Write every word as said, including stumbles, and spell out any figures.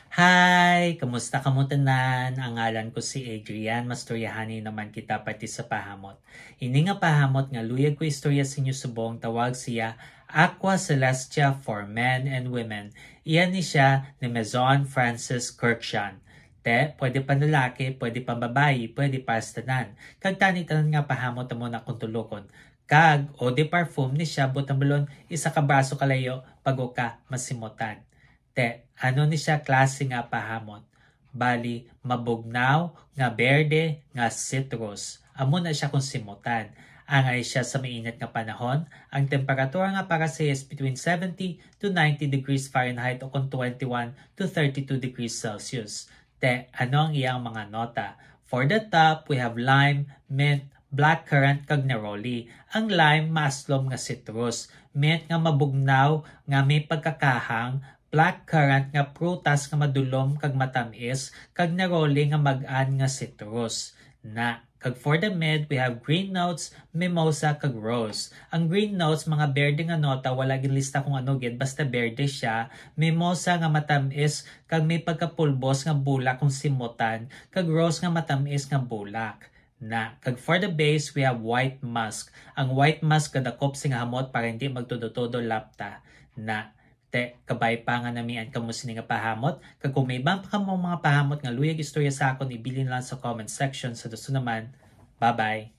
Hi! Kamusta kamo tanan? Ang ngalan ko si Adrian. Mastoryahanay naman kita parte sa pahamot. Ini nga pahamot nga luyag ko istorya sa inyo subong, tawag siya Aqua Celestia for Men and Women. Iya ni siya ni Maison Francis Kurkdjian. Te, pwede panlalaki, pwede pambabayi, pwede para sa tanan. Kag tani tanan nga pahamot amo na akong tulokon. Kag eau de parfum ni siya, buot silingon, isa ka braso kalayo, bago ka masimutan. Te, ano ni siya klase nga pahamot? Bali, mabugnaw nga berde nga citrus. Amo na siya kung simutan. Angay siya sa mainit nga panahon, ang temperatura nga para sa iya is between seventy to ninety degrees Fahrenheit o kung twenty-one to thirty-two degrees Celsius. Te, ano ang iyang mga nota? For the top, we have lime, mint, blackcurrant, kag neroli. Ang lime, maaslom nga citrus. Mint nga mabugnaw nga may pagkakahang, blackcurrant nga prutas nga madulom kag matamis, kag neroli nga mag-an nga citrus. Na, kag for the mid, we have green notes, mimosa, kag rose. Ang green notes, mga berde nga nota, wala ginlista kung ano gid, basta berde siya. Mimosa nga matamis, kag may pagkapulbos nga bulak kung simutan, kag rose nga matamis nga bulak. Na, kag for the base, we have white musk. Ang white musk gadakop sing hamot para hindi magtudo-tudo lapta. Na, te, kabay pa nga namian kamo sini nga pahamot, kag kung may iban pa kamo mga pahamot nga luyag istorya sa akon, ibilin lang sa comment section. Sa dason naman, bye-bye.